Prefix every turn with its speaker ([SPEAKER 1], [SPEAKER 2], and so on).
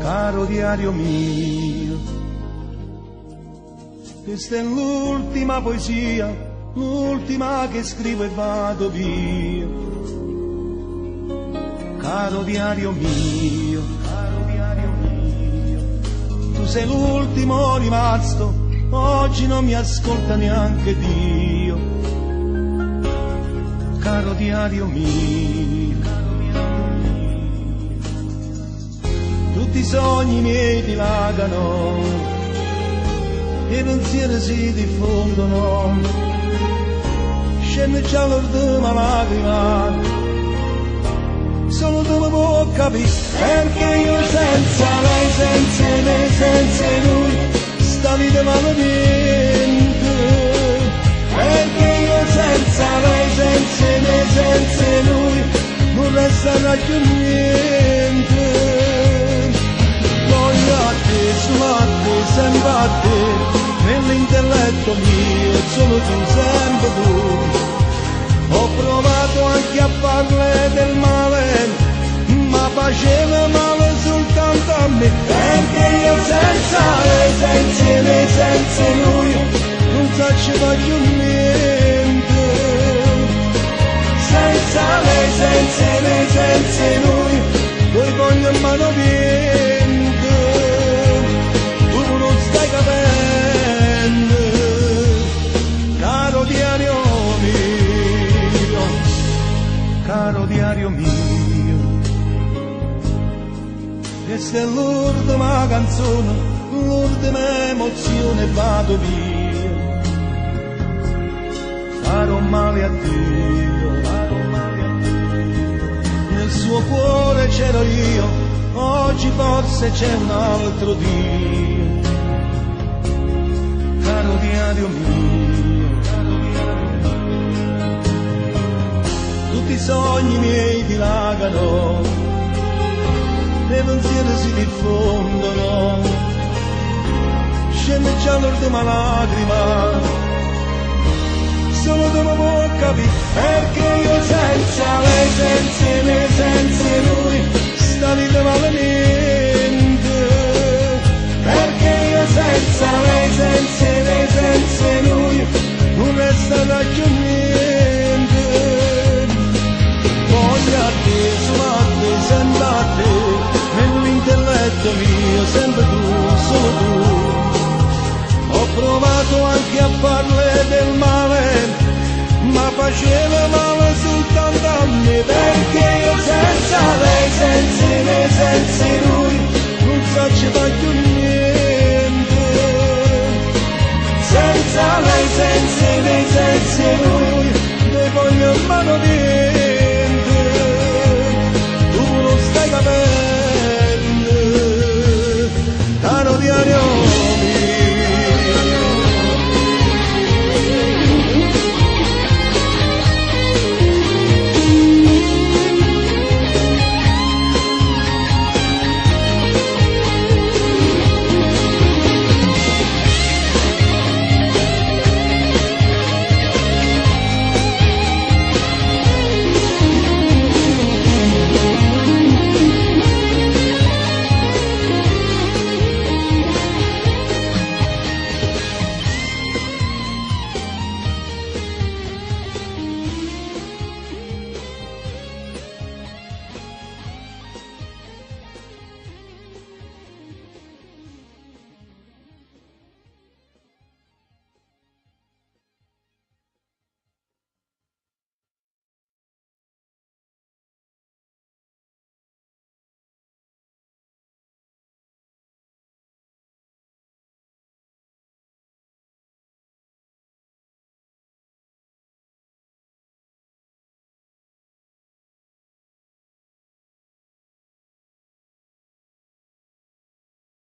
[SPEAKER 1] Caro diario mio, questa è l'ultima poesia, l'ultima che scrivo e vado via. Caro diario mio, caro diario mio, tu sei l'ultimo rimasto, oggi non mi ascolta neanche Dio. Caro diario mio, caro diario mio, tutti i sogni miei dilagano, i pensieri si diffondono, scende già l'ultima lacrima, solo tu mi puoi capire, perché io senza lei, senza me, senza lui, sta vita vale niente, perché io senza lei, senza me, senza lui, non resterà più niente. Voglio a te, solo a te, sempre a te, nell'intelletto mio, solo tu, sempre tu. Ho provato anche a farle del male, ma faceva male soltanto a me, perché io senza lei, senza me, senza lui, non sapevo più niente. Senza lei, senza me, senza lui, voi voglio in mano niente, tu non stai capendo, caro diario mio, caro diario mio, questa è l'ultima canzone, l'ultima emozione, vado via, farò male a Dio, farò male a Dio, nel suo cuore c'ero io, oggi forse c'è un altro Dio, caro diario mio, caro diario mio, tutti i sogni miei dilagano, i pensieri si diffondono, scende già l'ultima lacrima, solo tu mi puoi capire, perché io senza lei, senza me, senza lui, sta vita vale niente.